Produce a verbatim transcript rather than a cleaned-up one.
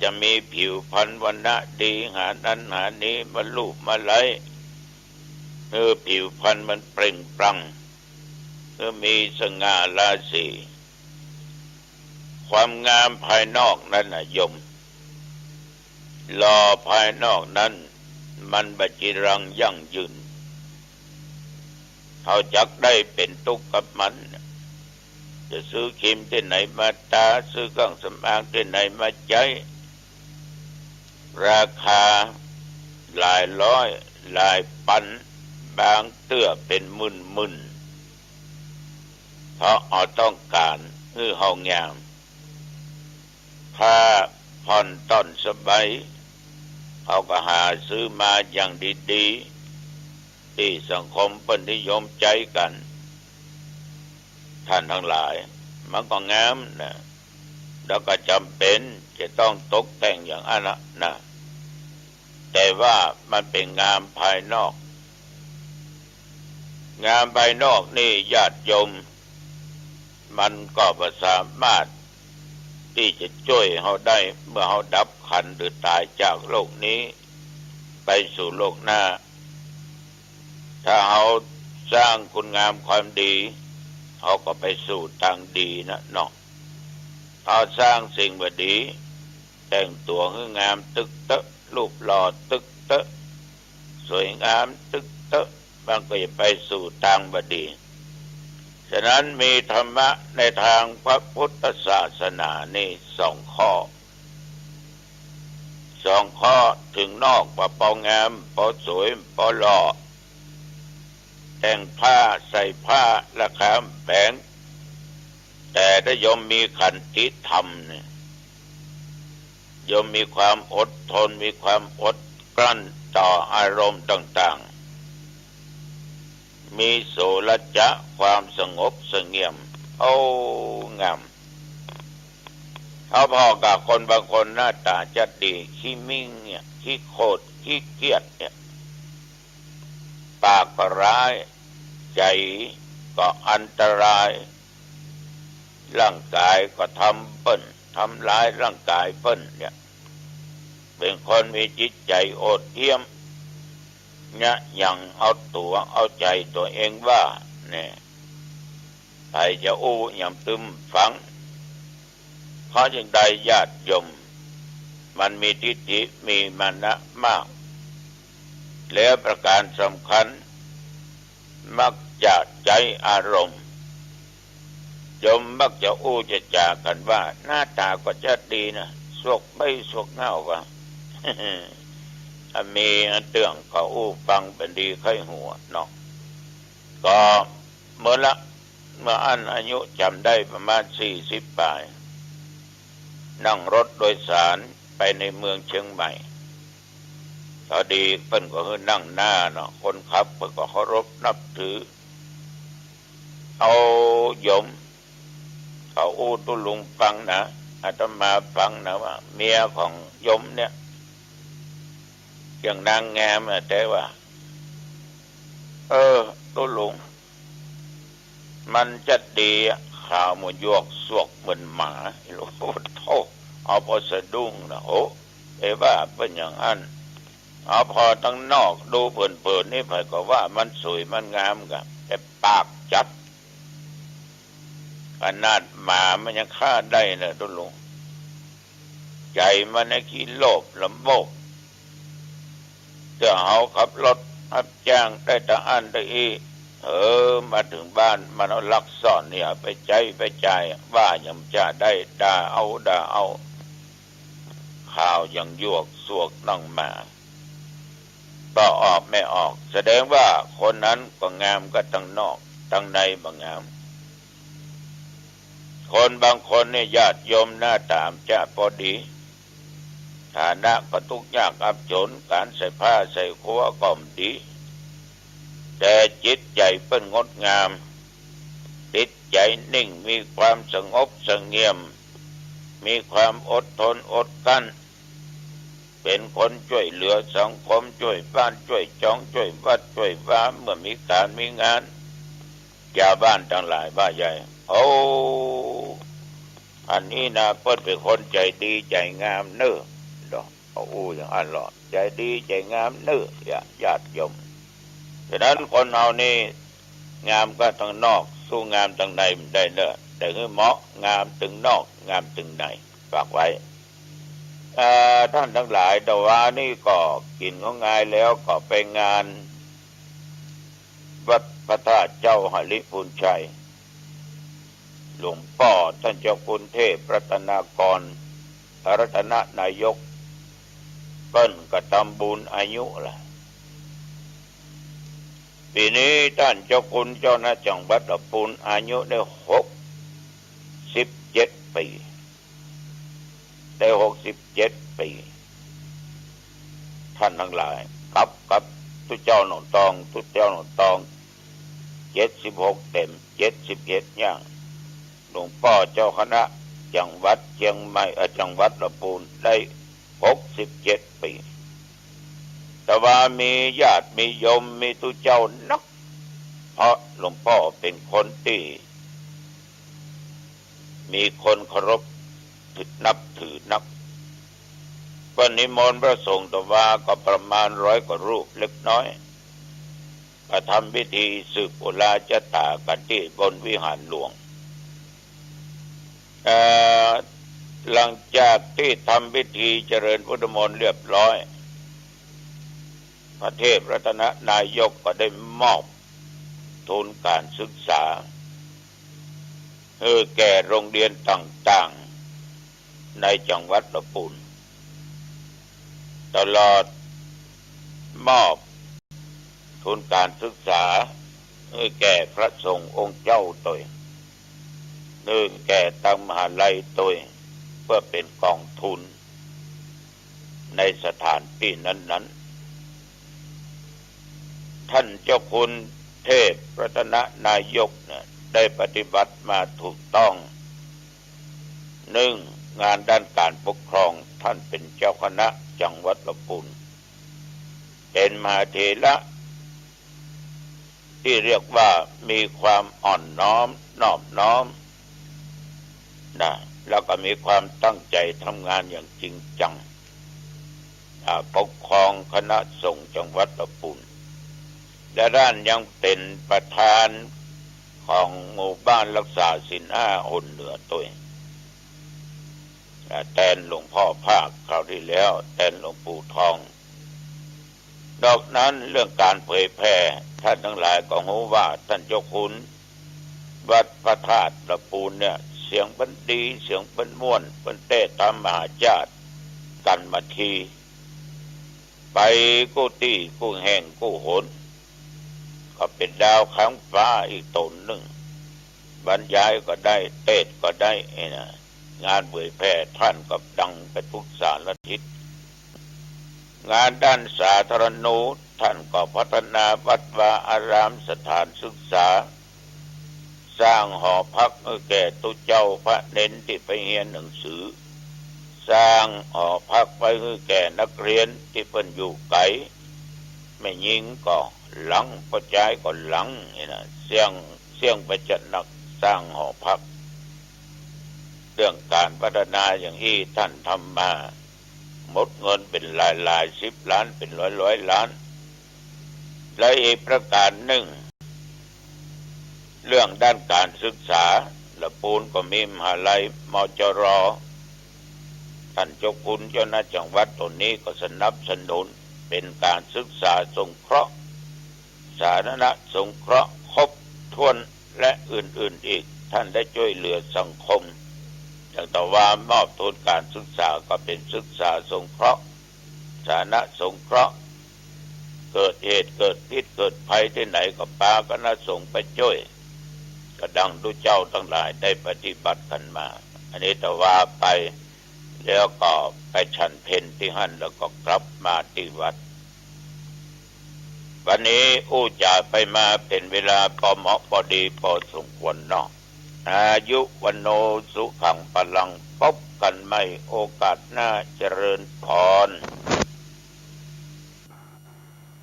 จะมีผิวพรรณวรรณะดี หานั้นหานี้มาลูบมาไล้ หื้อผิวพรรณมันเปล่งปลั่ง หื้อมีสง่าราศี ความงามภายนอกนั้นน่ะโยม หล่อภายนอกนั้น มันบ่จีรังยั่งยืน เฮาจักได้เป๋นตุ๊กข์กับมัน จะซื้อครีมตี้ไหนมาตา ซื้อเครื่องสำอางตี้ไหนมาใจ๊ ราคาหลายร้อยหลายปัน บางเตื้อเป๋นหมื่นๆ เพราะเฮาต้องก๋านหื้อเฮางาม ผ้าผ่อนต้อนสบาย เฮาก็หาซื้อมาอย่างดีๆ ตี้สังคมเปิ้นนิยมใจ๊กั๋น ท่านตังหลาย มันก็งามนะ แล้วก็จ๋ำเป๋นจะต้องตกแต่งอย่างอั้นละนะ แต่ว่ามันเป๋นงามภายนอก งามภายนอกนี่ญาติโยม มันก็บ่สามารถตี้จะจ้วยเฮาได้ เมื่อเฮาดับขันธ์หรือต๋ายจากโลกนี้ ไปสู่โลกหน้า ถ้าเฮาสร้างคุณงามความดี เฮาก็ไปสู่ตางดีนะเนาะ เฮาสร้างสิ่งบ่ดี แต่งตั๋วหื้องามตึกเต๊อะ รูปหล่อตึกเต๊อะ สวยงามตึกเต๊อะ มันก็จะไปสู่ตางบ่ดี ฉะนั้นมีธรรมะในตางพระพุทธศาสนานี่สองข้อ สองข้อ เถิงนอกว่าปองาม ปอสวย ปอหล่อ แต่งผ้า ใส่ผ้าราคาแป๋ง แต่ถ้าโยมมีขันติธรรมเนี่ย โยมมีความอดทน มีความอดกลั้นต่ออารมณ์ต่างๆ มีโสรจะ ความสงบเสงี่ยม โอ้ งาม เอาผ่อกับคนบางคนหน้าต๋าจะดี ขี้มิ่งเนี่ย ขี้โขด ขี้เกียจเนี่ย ปากก็ร้าย ใจ๋ก็อันตราย ร่างก๋ายก็ทำเปิ้น ทำลายร่างก๋ายเปิ้นเนี่ย เป๋นคนมีจิตใจ๋โหดเหี้ยม เยียะหยั่งเอาตั๋วเอาใจ๋ตั๋วเองว่า เนี่ย ใผจะอู้หยังตึมฟัง เพราะจึงได้ญาติโยม มันมีทิฏฐิ มีมานะมาก แล้วประก๋านสำคัญ มักจะใจ๊อารมณ์ โยมมักจะอู้จะจ๋ากั๋นว่า หน้าต๋าก็จะดีนะ สวกใบ้สวกเหง้าว่า อันมีอันเตื้องก็อู้ฟังเป๋นดีใค่หัวเนาะ ก็เมื่อละ เมื่ออั้นอายุจ๋ำได้ประมาณสี่สิบป๋าย นั่งรถโดยสารไปในเมืองเชียงใหม่ พอดีเปิ้นก็หื้อนั่งหน้าเนาะ คนขับเปิ้นก็เคารพนับถือ เอาโยม เขาอู้ตุ๊ลุงฟังนะ อาตมาฟังนะว่า เมียของโยมเนี่ย อย่างนางงามนะ แต่ว่า เออ ตุ๊ลุง มันจะดีอะ ขาวเหมือนหยวก สวกเหมือนหมา โอ้โธ่ เอาปอสะดุ้งนะ โอ้ ไปว่าเปิ้นอย่างอั้น เอาผ่อตังนอกดูเผินๆ นี่ใผก็ว่ามันสวยมันงามกะ แต่ปากจัด ขนาดหมามันยังฆ่าได้นะตุ๊ลุง ใจ๋มันไอ้ขี้โลภละโมบ เตื้อเฮาขับรถฮับจ้างได้ตะอั้นตะอี้ เออ มาเถิงบ้านมันเอาลักซ่อนเนี่ย ไปใจ๊ไปจ่าย ว่าหยังบ่ได้ ด่าเอาด่าเอา ขาวยังหยวกสวกน้องหมา บ่ออกแม่ออก แสดงว่าคนนั้นก็งามกะตังนอก ตังในบ่งาม คนบางคนเนี่ยญาติโยมหน้าต๋าจะปอดี ฐานะก็ตุ๊กข์ยากอับจ๋น ก๋านใส่ผ้าใส่ครัวก็บ่ดี แต่จิตใจ๋เปิ้นงดงาม จิตใจ๋นิ่ง มีความสงบเสงี่ยม มีความอดทนอดกลั้น เป๋นคนจ้วยเหลือสังคม จ้วยบ้าน จ้วยจอง จ้วยวัด จ้วยวา เมื่อมีก๋านมีงาน จาวบ้านตังหลายว่าใหญ่ โอ้ อันนี้นะ เปิ้นเป๋นคนใจ๋ดีใจ๋งามเน่อ ก็อู้อย่างอั้นลอ ใจ๋ดีใจ๋งามเน่อ ญาติโยม ฉะนั้นคนเฮานี่ งามกั๋นตังนอก สู้งามตังในบ่ได้เน่อ แต่หื้อเหมาะ งามตึงนอก งามตึงใน ฝากไว้ เอ่อ ต้านตังหลาย ตะวานี้ก็กิ๋นข้าวงายแล้วก็ไปงาน วัดพระธาตุเจ้าหริภุญชัย หลวงป้อต้านเจ้าคุณเทพรัตนากร รัตนนายก เปิ้นก็ตำบุญอายุละ ปี๋นี้ต้านเจ้าคุณเจ้าคณะจังหวัดละปูนอายุได้หกสิบเจ็ดปี๋ ได้หกสิบเจ็ดปี๋ ต้านตังหลาย กับ กับตุ๊เจ้าหนองตอง ตุ๊เจ้าหนองตอง เจ็ดสิบหกเต๋ม เจ็ดสิบเจ็ดย่าง หลวงป้อเจ้าคณะจังหวัดเจียงใหม่ เอ่อ จังหวัดละปูนได้หกสิบเจ็ดปี๋ ตะวามีญาติมีโยมมีตุ๊เจ้านัก เพราะหลวงป้อเป๋นคนตี้ มีคนเคารพนับถือนัก ก็นิมนต์พระสงฆ์ตะวาก็ประมาณร้อยกว่ารูปเล็กน้อย ก็ทำพิธีสืบปุราชะตากั๋นตี้บนวิหารหลวง เอ่อ หลังจากตี้ทำพิธีเจริญพุทธมนต์เรียบร้อย พระเทพรัตนนายกก็ได้มอบทุนก๋านศึกษา หื้อแก่โรงเรียนต่างๆ ในจังหวัดละปูน ตลอดมอบทุนก๋านศึกษา หื้อแก่พระสงฆ์องค์เจ้าตวย หื้อแก่ตางมหาลัยตวย เปื้อเป๋นกองทุน ในสถานตี้นั้นๆ ต้านเจ้าคุณเทพรัตนนายกเนี่ย ได้ปฏิบัติมาถูกต้อง นึ่ง งานด้านก๋านปกครอง ต้านเป๋นเจ้าคณะจังหวัดละปูน เป๋นมหาเถระ ตี้เรียกว่ามีความอ่อนน้อมนอบน้อมนะ แล้วก็มีความตั้งใจ๋ทำงานอย่างจริงจัง อ่า ปกครองคณะสงฆ์จังหวัดละปูน และต้านยังเป๋นประธานของหมู่บ้านรักษาศีลห้าหนเหนือตวย อ่า แตนหลวงป้อภาคคราวตี้แล้ว แตนหลวงปู่ทอง นอกนั้นเรื่องก๋านเผยแผ่ ต้านตังหลายก็ฮู้ว่าต้านเจ้าคุณวัดพระธาตุละปูนเนี่ย เสียงเปิ้นดี เสียงเปิ้นม่วน เปิ้นเตศน์ต๋ามหาชาติกั๋นมาที ไปกู้ตี้กู้แห่งกู้หน ก็เป๋นดาวค้างฟ้าอีกต๋นนึ่ง บรรยายก็ได้ เตศน์ก็ได้ ไอ้นะ งานเผยแผ่ต้านก็ดังไปทุกสารทิศ งานด้านสาธารณูปโภค ต้านก็พัฒนาวัดวาอาราม สถานศึกษา สร้างหอพักหื้อแก่ตุ๊เจ้าพระเณรตี้ไปเฮียนหนังสือ สร้างหอพักไว้หื้อแก่นักเรียนตี้เปิ้นอยู่ไก๋ แม่ญิงก็หลัง ป้อจายก็หลัง นี่นะ เสี้ยง เสี้ยงไปจัดหนักสร้างหอพัก เรื่องก๋านพัฒนาอย่างอี้ต้านทำมา หมดเงินเป๋นหลายๆ สิบล้าน เป๋นร้อยๆ ล้าน และอีกประก๋านนึ่ง เรื่องด้านก๋านศึกษา ละปูนก็มีมหาลัย มจร. ต้านเจ้าคุณเจ้าคณะจังหวัดต๋นนี้ก็สนับสนุน เป๋นก๋านศึกษาสงเคราะห์ สาธารณสงเคราะห์ครบถ้วน และอื่นๆ อีก ต้านได้จ้วยเหลือสังคม อย่างตะวามอบทุนก๋านศึกษาก็เป๋นศึกษาสงเคราะห์ สาธารณสงเคราะห์ เกิดเหตุเกิดพิษเกิดภัยตี้ไหนก็ปาคณะสงฆ์ไปจ้วย ก็ดังตุ๊เจ้าตังหลายได้ปฏิบัติกั๋นมา อันนี้ตะวาไป แล้วก็ไปฉันเพลตี้หั้น แล้วก็กลับมาตี้วัด วันนี้อู้จ๋าไปมาเป๋นเวลาปอเหมาะปอดีปอสมควรเนาะ อายุ วัณโณ สุขัง พลัง ปบกั๋นใหม่โอกาสหน้า เจริญพร